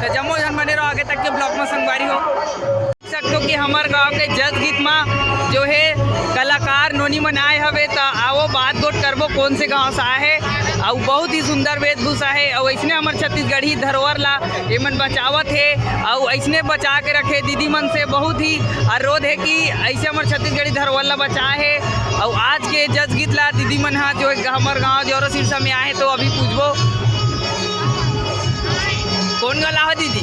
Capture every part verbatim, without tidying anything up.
तो जम्मो झन बने रहो आगे तक के ब्लॉग में संगवारी हो। देख सकते हो कि हमर गांव के जस गीत मा जो है कलाकार नोनी मन आए हवे, त आवो बात गोठ करबो कौन से गांव से आए है। अउ बहुत ही सुंदर वेशभूषा है, अउ ऐसने हमर छत्तीसगढ़ी धरोहर ला एमन बचावत हे, अउ ऐसने बचा के रखे। दीदी मन से बहुत ही अनुरोध है कि ऐसे हमर छत्तीसगढ़ी धरोहर ला बचाए है। अउ आज के जस गीत ला दीदी मन हा जो है हमर गांव जौरा सिरसा में आए, तो अभी पूछबो कौन गांव ला हो दीदी?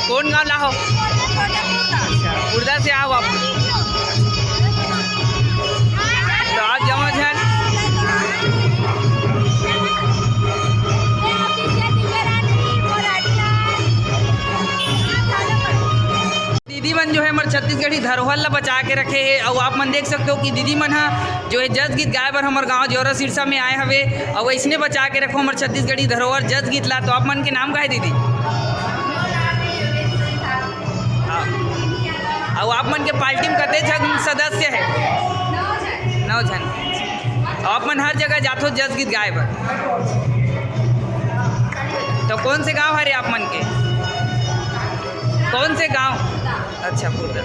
कौन गांव ला हो? अच्छा, खुर्दा से आओ आप। तो आज जमा झन दीदी मन जो है हमर छत्तीसगढ़ी धरोहर ला बचा के रखे हे। अउ आप मन देख सकते हो कि दीदी मन हा जो है जस गीत गाए बर हमर गांव जौरा सिरसा में आए हवे। अउ ऐसने बचा के रखो हमर छत्तीसगढ़ी धरोहर जस गीत ला। तो आप मन के नाम का है दीदी? हाँ। अउ आप मन के पार्टी में कते झन सदस्य है? नौ झन। अउ आप मन हर जगह जाथो जस गीत गाए बर। तो कौन से गांव हरे आप मन के? कौन से गांव? अच्छा, खुर्दा।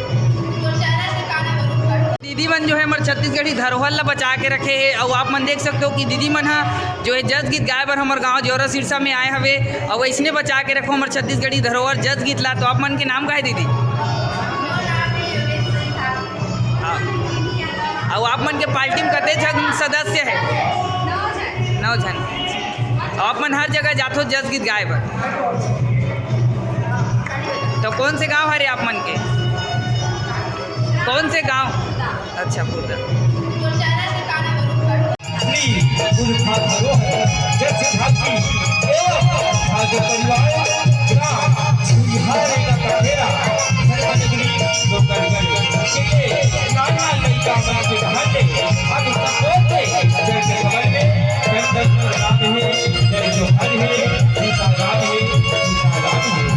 दीदी मन जो है हमर छत्तीसगढ़ी धरोहर ला बचा के रखे हे। अउ आप मन देख सकते हो कि दीदी मन हा जो है जस गीत गाए बर हमर गांव जौरा सिरसा में आए हवे। अउ ऐसने बचा के रखो हमर छत्तीसगढ़ी धरोहर जस गीत ला। तो आप मन के नाम का है दीदी? हाँ। अउ आप मन के पार्टी में कते झन सदस्य है? नौ झन। अउ आप मन हर जगह जाथो जस गीत गाए बर। तो कौन से गांव हरे आप मन के? कौन से गांव? अच्छा, खुर्दा। श्री पुरखा धरोहर जस झांकी एवं भाग्य परिवार ग्राम छुईहारे का कठेरा धर्मनगरी लोकलगढ़ के लिए नाना लइका मन के बहाने हम सबको जय के बगल में चंदन राम है, जय जोहर है, सीताराम है, सीताराम है।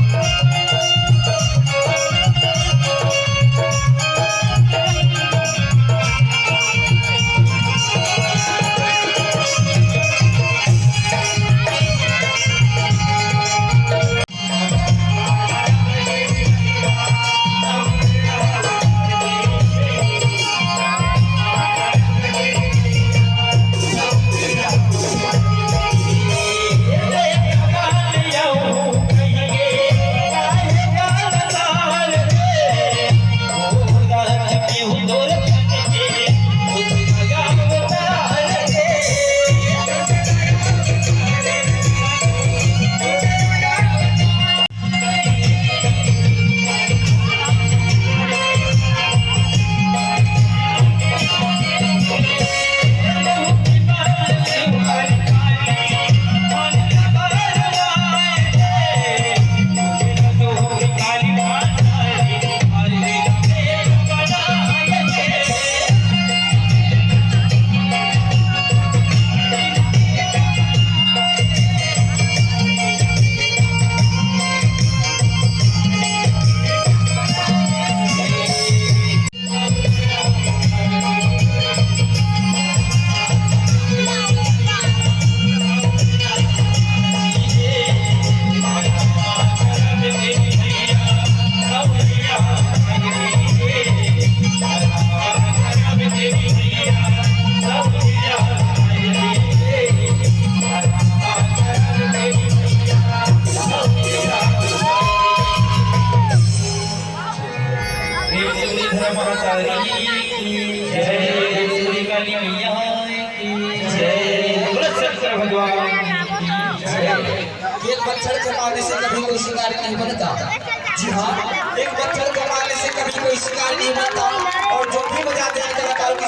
प्रेम से बोलिए धर्म महतारी की जय, बोलिए काली मैया की जय, बोलो शंकर भगवान की जय। एक बच्छर कमाने से कभी कोई शिकारी नहीं बनता। जी हाँ, एक बच्छर कमाने से कभी कोई शिकारी नहीं बनता। और जो भी बजाते हैं कलाकारों की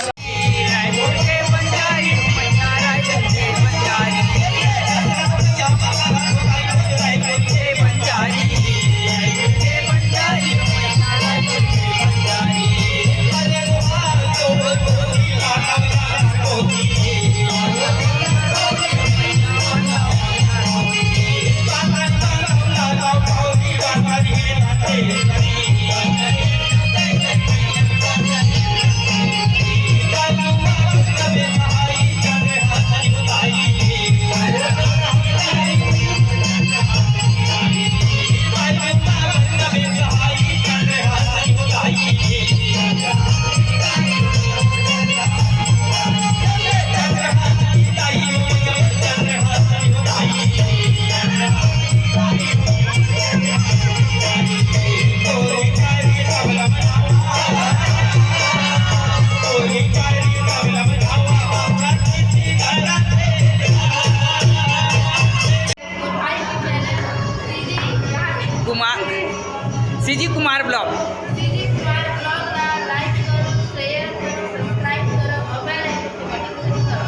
CG Kumar blog. CG Kumar blog ला लाइक करो, शेयर करो, सब्सक्राइब करो और बेल आइकन को बटन प्रेस करो।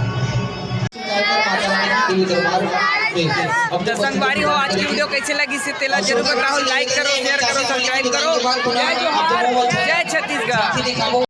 तो संगवारी हो, आज की वीडियो कैसे लगी से तेला जरूर बताओ, लाइक करो, शेयर करो, सब्सक्राइब करो। जय जोहार, जय छत्तीसगढ़।